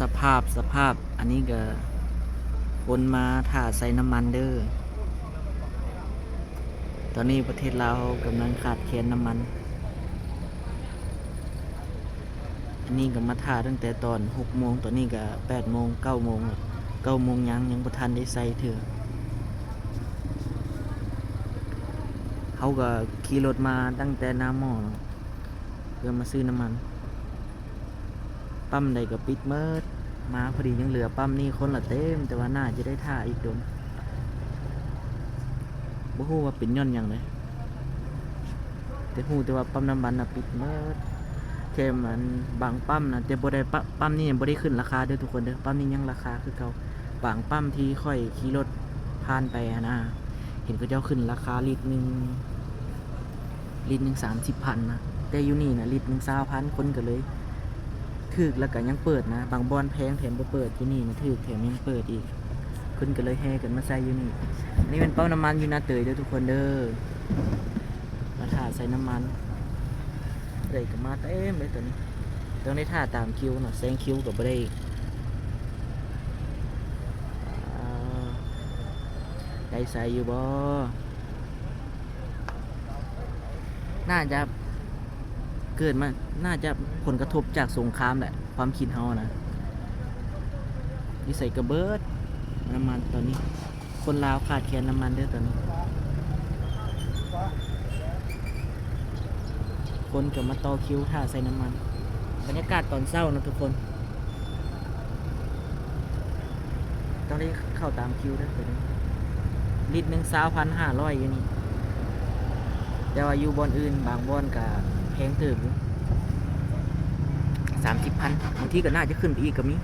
ສະພາບ ສະພາບ ອັນນີ້ກະຄົນມາຖ້າໃສ່ນ້ຳມັນເດີ. ຕອນນີ້ປະເທດລາວເຮົາກຳລັງຂາດແຄນນ້ຳມັນ. ອັນນີ້ກະມາຖ້າຕັ້ງແຕ່ຕອນຫົກໂມງ, ຕອນນີ້ກະແປດໂມງ ເກົ້າໂມງແລ້ວ, ເກົ້າໂມງຍັງ ຍັງບໍ່ທັນໄດ້ໃສ່ເທື່ອ. ເຮົາກະຂີ່ລົດມາຕັ້ງແຕ່ນາໝໍ້ເນາະ ເພື່ອມາຊື້ນ້ຳມັນ. ປ້ຳໃດກໍປິດໝົດ. ມາພໍດີຍັງເຫຼືອປ້ຳນີ້ຄົນລະເຕັມ, ແຕ່ວ່າໜ້າຈະໄດ້ຖ້າອີກດົນ. ບໍ່ຮູ້ວ່າເປັນຍ້ອນຫຍັງເດ້, ແຕ່ຮູ້ແຕ່ວ່າປ້ຳນ້ຳມັນນະປິດໝົດ. ແຖມອັນບາງປ້ຳນະ, ແຕ່ບໍ່ໄດ້ ປ້ຳນີ້ຍັງບໍ່ໄດ້ຂຶ້ນລາຄາເດີທຸກຄົນເດີ, ປ້ຳນີ້ຍັງລາຄາຄືເກົ່າ. ບາງປ້ຳທີ່ຂ້ອຍຂີ່ລົດຜ່ານໄປຫັ້ນນະ, ເຫັນເຂົາເຈົ້າຂຶ້ນລາຄາລິດໜຶ່ງ ລິດໜຶ່ງສາມສິບພັນນະ, ແຕ່ຢູ່ນີ້ນະລິດໜຶ່ງຊາວພັນ. ຄົນກໍເລີຍຖືກ ແລ້ວກໍຍັງເປີດນະ, ບາງບ່ອນແພງແຖມບໍ່ເປີດ, ຢູ່ນີ້ນະຖືກແຖມຍັງເປີດອີກ. ຄົນກໍເລີຍແຫ່ກັນມາໃສ່ຢູ່ນີ້. ອັນນີ້ແມ່ນປ້ຳນ້ຳມັນຢູ່ນາເຕີຍເດີທຸກຄົນເດີ, ມາຖ້າໃສ່ນ້ຳມັນ. ໃຜກໍມາເຕັມເລີຍຕອນນີ້, ຕ້ອງໄດ້ຖ້າຕາມຄິວເນາະ, ແຊງຄິວກໍບໍ່ໄດ້. ອ່າ ໄດ້ໃຊ້ຢູ່ບໍ່? ໜ້າຈະເກີດມາ ໜ້າຈະຜົນກະທົບຈາກສົງຄາມແຫຼະ, ຄວາມຄິດເຮົານະ. ຢູ່ໃສກະເບີດນ້ຳມັນຕອນນີ້. ຄົນລາວຂາດແຄນນ້ຳມັນເດີຕອນນີ້, ຄົນກໍມາຕໍ່ຄິວຖ້າໃສ່ນ້ຳມັນ. ບັນຍາກາດຕອນເຊົ້າເນາະທຸກຄົນ, ຕ້ອງໄດ້ເຂົ້າຕາມຄິວເດີ. ລິດໜຶ່ງຊາວພັນຫ້າຮ້ອຍຢູ່ນີ້, ແຕ່ວ່າຢູ່ບ່ອນອື່ນບາງບ່ອນກະແພງເຕີບຢູ່ ສາມສິບພັນ, ບາງທີກໍໜ້າຈະຂຶ້ນໄປອີກກໍມີ.